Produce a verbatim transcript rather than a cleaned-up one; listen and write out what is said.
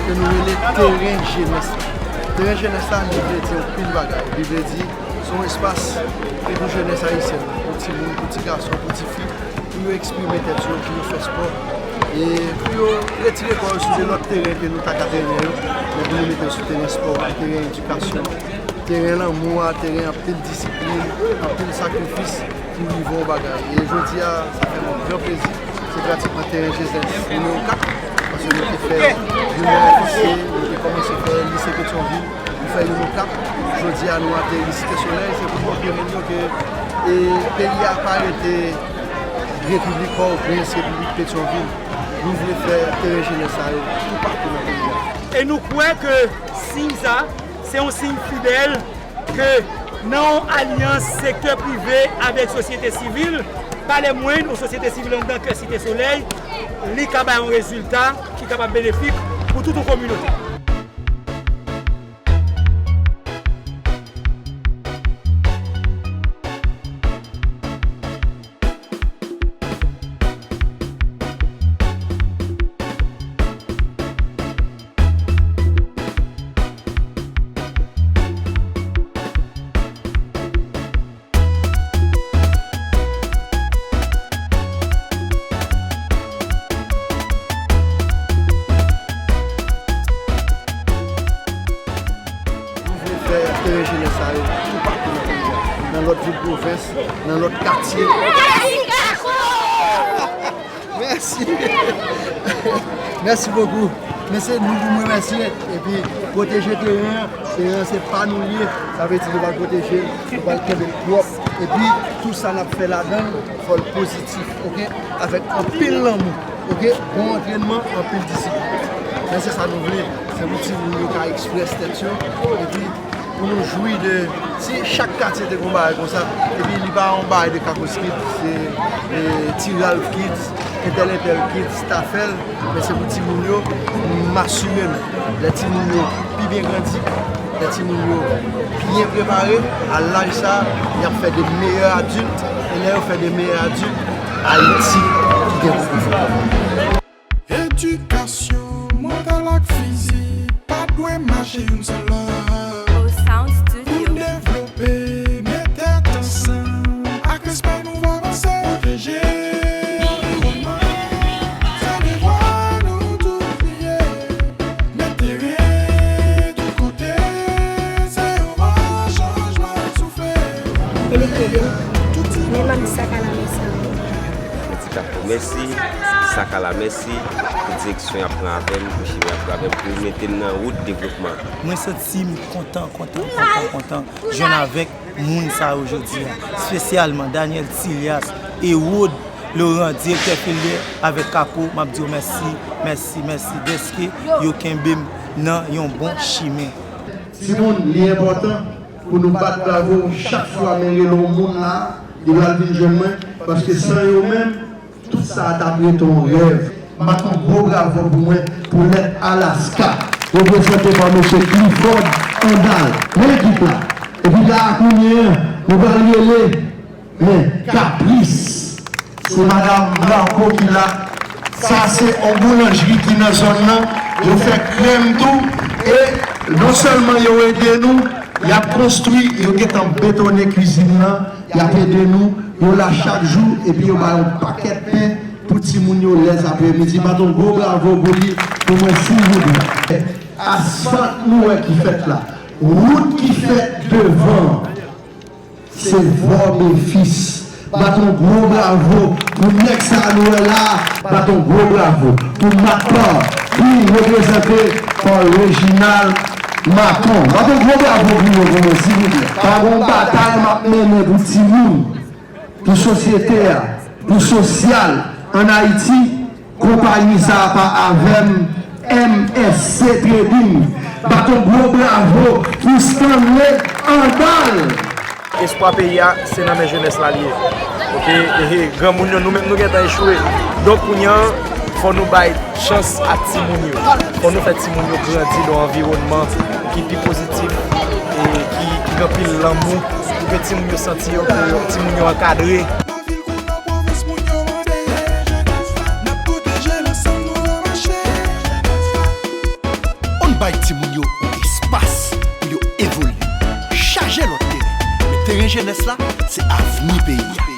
Ke nou rele teren jenès la. Teren jenès la, li vle di anpil bagay. Li vle di, se yon espas ki pou jenès ayisyèn, pou timoun, pou ti gason, pou ti fi, pou yo eksprime tèt yo, pou yo fè spò. E pou yo retire kò yo sou de lòt teren ke nou ta ka trennen yo, men pou yo mete yo sou teren spò, teren edikasyon, teren lanmou a, teren anpil disiplin, anpil sakrifis pou rive yon bagay. E jodi a, sa fè mwen gran plezi. Se pratikman teren jenès nimewo kat, paske nou te fè Junior F C, nou te kòmanse fè lise Petyonvil, nou fè nimewo kat. Jodi a, nou ateri Site Solèy, se pou montre moun yo ke, e, peyi a pa rete Repiblik Pòtoprens, Repiblik Petyonvil. Nou vle fè teren jenès sa yo toupatou nan peyi a. E nou kwè ke siy sa, se yon siy fidèl ke nan yon alyans sektè prive avèk sosyete sivil, pa lè mwen, yon sosyete sivil anndan kè Site Solèy, li ka bay yon rezilta ki kapab benefik pou tout yon kominote. Nou vle fè teren jenès sa yo toupatou nan peyi a, nan lòt vil pwovens, nan lòt katye. Mèsi. Mèsi bokou. Men se nou pou m remèsye. Epi pwoteje teren an. Teren an se pa nou l ye. Sa vle di nou pral pwoteje l, nou pral kenbe l pwòp. Epi tou sa n ap fè ladan l, fò l pozitif, oke? Avèk anpil lanmou, oke? Bon antrènman, anpil disiplin. Men se sa nou vle. Se pou timoun yo ka eksprès tèt yo. Epi pou nou jwi de, si chak katye te gon bagay konsa, epi li pa yon bagay de Kakos Kids, se, e, Ti Ralph Kids, entèl entèl Kids ta fè l, men se pou timoun yo, m asire nou. Lè timoun yo pi byen grandi, lè timoun yo byen prepare, a laj sa, y ap fè de meyè adilt, e lè yo fè de meyè adilt, Ayiti ki gen pou fè. Edikasyon mantal ak fizik pa dwe mache youn san lòt. Pou n devlope, met tèt ansanm, ak respè nou va vanse. Pwoteje anviwònman, se devwa nou tout li ye. Met teren tou kote, se yon van chanjman ap soufle. Tout ti Men m ap di sa ka la mèsi. Ti Kapo, mèsi. Saka la, mèsi pou direksyon y ap pran avè m, pou chimen y ap pran avè m, pou mete m nan wout devlopman. Mwen santi m kontan, kontan, kontan, kontan jwenn avèk moun sa yo jodi a, espesyalman Daniel Tilias, Erod, Laurent, direktè Felder avèk Kapo, m ap di yo mèsi, mèsi, mèsi dèske yo kenbe m nan yon bon chimen. Timoun, li enpòtan pou nou bat bravo chak fwa men rele yon moun la, li pral vin jwenn mwen, paske san yo menm, tout sa a t ap rete yon rèv. M bat yon gwo bravo pou mwen, pou lèt Alaska, reprezante pa mesye Clifford Andal. Men ekip la. Epi la a kounye a, nou pral rele Men kapris, se madanm Blanco ki la. Sa se yon boulanjri ki nan zòn nan. Yo fè krèm tou. E non sèlman yo ede nou, y ap konstwi, yo gentan betone kwizin nan, y ap ede nou. Yo la chak jou, epi yo bay yon pakèt pen pou timoun yo lè aprèmidi. Bat yon gwo bravo pou li, pou mwen, silvouplè. Asfalt nou wè ki fèt la. Wout ki fèt devan. Se Vòmefis. Bat yon gwo bravo pou nèg sa nou wè la. Bat yon gwo bravo pou Mapa, ki reprezante pa Reginald Maton. Bat yon gwo bravo pou yo pou mwen, silvouplè. Pa gon batay m ap mennen pou timoun, pou sosyete a, pou sosyal ann Ayiti. Konpayi sa a pa avè m, M S C Trading. Bat yon gwo bravo pou Stanley Andal. Espwa peyi a, se nan men jenès la l ye. Oke, ehe, granmoun yo, nou menm nou gentan echwe. Donk, kounye a, fò nou bay chans a timoun yo. Fò nou fè timoun yo grandi nan yon anviwònman ki pi pozitif e ki, ki gen anpil lanmou, pou ke timoun yo santi yo, ke timoun yo ankadre. Nan vil kou nan pwovens, moun yo mande jenès la. N ap pwoteje l ansanm, nou an mache. Bay timoun yo yon espas pou yo evolye. Chaje lòt teren. Men teren jenès la, se avni peyi a.